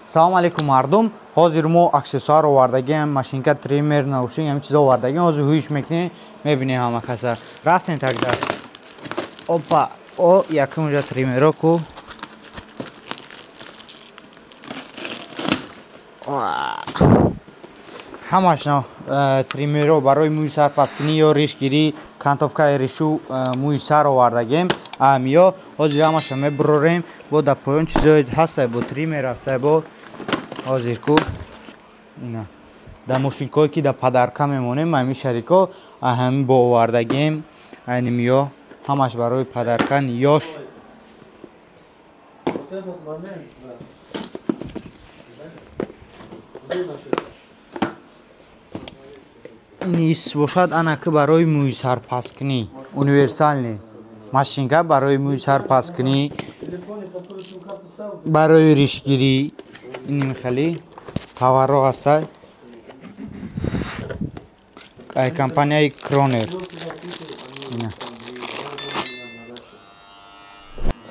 Салом алейкум мардум. Ҳозир мо аксессуар овардагием, машинка, триммер, наушник, ҳамин чизо овардагием. Ҳозир ҳуиш мекунем, мебинем ҳама каса. Рафтем тогда. Опа, о якум ҷа триммеро ку. Ҳамаш триммеро барои мӯи сар пасткунӣ ё ришгирӣ, кантовкаи ришу мӯи сар овардагем. Амиё ҳозир ҳамаша мебурорем. Бо дар поён чизое ҳастай, бо триммер ҳастай, бо ҳозир ку ина дар мошинкое ки дар падарка мемонем, ҳамин шарико ҳамин бо овардагем. Айни миё ҳамаш барои падарка ниёш. Ин ис бошад анаки барои мӯи сарпасткунӣ, универсални машинка барои мӯи сарпасткунӣ, барои ришгирӣ. Ин хеле товарро ҳастай ай компанияи Кронер.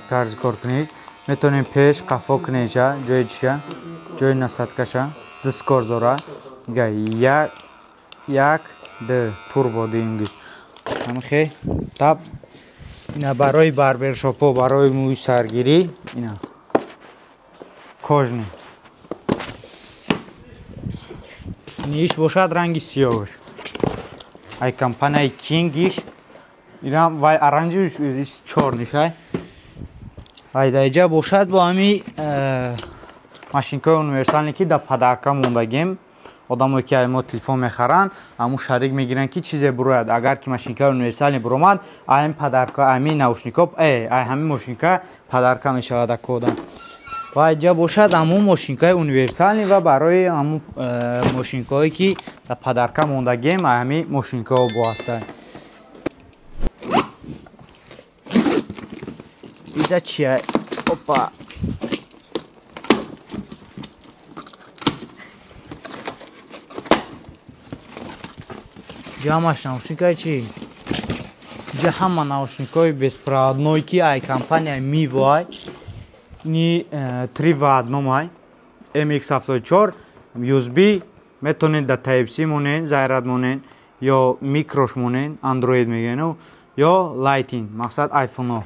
Тарзи кор кунед метавонем пеш қафо кунеша, ҷои чиша, ҷои насадкаша ду скор дора. Як як д турбо дуюмгиш ҳамихе таб. Ина барои барбершопо, барои мӯи саргирӣ, ина кожни. Иш бошад ранги сиёҳш ай компанияи Кингиш. Ина вай оранжевиш, чорниш ай. Ай даиҷа бошад бо ҳами машинкаи универсалне ки дар падарка мондагем. Одамое ки ай мо телефон мехаранд, ҳамун шарик мегиранд ки чизе бурояд. Агар ки машинкаи универсалне буромад, ай падарка, ами наушнико, ай ҳамин мошинка падарка мешавад акода. Ва иҷа бошад ҳамун мошинкаи универсални ва барои ҳамун мошинкаое ки дар падарка мондагем, ҳамин мошинкао бо ҳастанд. Иҷа чия? Опа. Ҷамаш наушникаи чи? Иҷа ҳама наушникҳои беспроводной ки ай компанияи Mivo ай. Ни 3 в 1 ай. MX74 USB метавонед дар Type-C монед, заряд монед ё микрош монед, Android мегӯянд, ё Lightning, мақсад iPhone-о.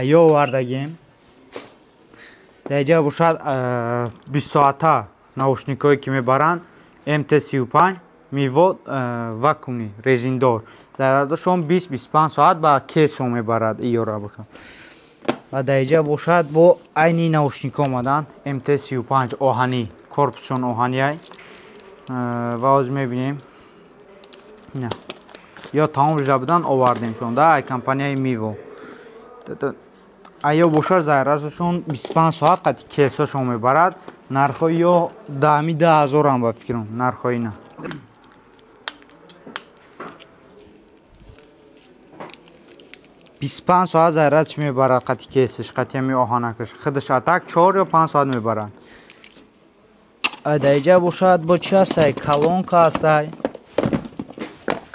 Ё овардагем. Дар иҷа бошад 20 соата наушникҳое ки мебаранд MT35 Mivo вакуумни резиндор. Зарядашон 20-25 соат ба кейсшон мебарад иёра бошад. Ва дар иҷа бошад бо айни наушникҳо омаданд MT35 оҳанӣ, корпусшон оҳанӣ ай. Ва ҳозир мебинем. Ина. Ё тамом шуда буданд, овардемшон да ай компанияи Mivo. Ай ё бошад зарядашон 25 соат қати кейсҳошон мебарад. Нархҳои ё даҳми 10 000 ба фикрам нархҳои ина. 25 соат заряд чӣ мебарад қати кейсиш, қати ҳами оҳанакаш. Худаш атак 4 ё 5 соат мебарад. Дар иҷа бошад бо чи ҳастай? Колонка ҳастай.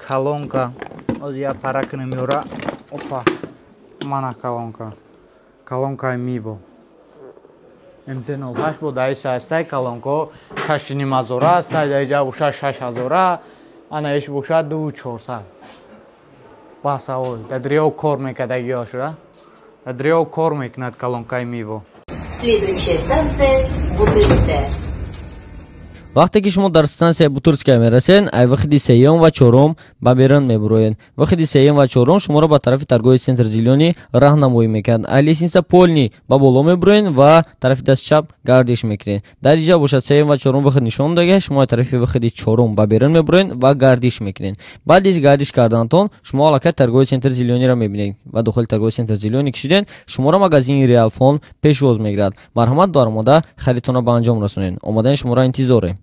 Колонка. Ҳозир як пара кунем ёра. Опа. Мана колонка. Колонкаи Mivo. MT08 бо даиса ҳастай колонко 6,5 ҳазора ҳастай, дар иҷа бошад 6 ҳазора, ана иш бошад 2400. Бас авой, дар дрио кор мекардагиҳошра. Дар дрио кор мекунад колонкаи Mivo. Следующая станция Бутырская. Вақте ки шумо дар стансияи Бутырская мерасед, ай выходи сеюм ва чорум ба берун мебуроед. Выходи сеюм ва чорум шуморо ба тарафи торговый центр Зелёный раҳнамоӣ мекунад. Ай лестница Польный ба боло мебуроед ва тарафи дасти чап гардиш мекунед. Дар инҷа бошад сеюм ва чорум выход нишон додага, шумо тарафи выходи чорум ба берун мебуроед ва гардиш мекунед. Баъди гардиш кардантон шумо аллакай торговый центр Зелёныйро мебинед ва дохили торговый центр Зелёный кишиден шуморо магазини Реалфон пешвоз мегирад. Марҳамат, даромада харидтонро ба анҷом расонед. Омадани шуморо интизорем.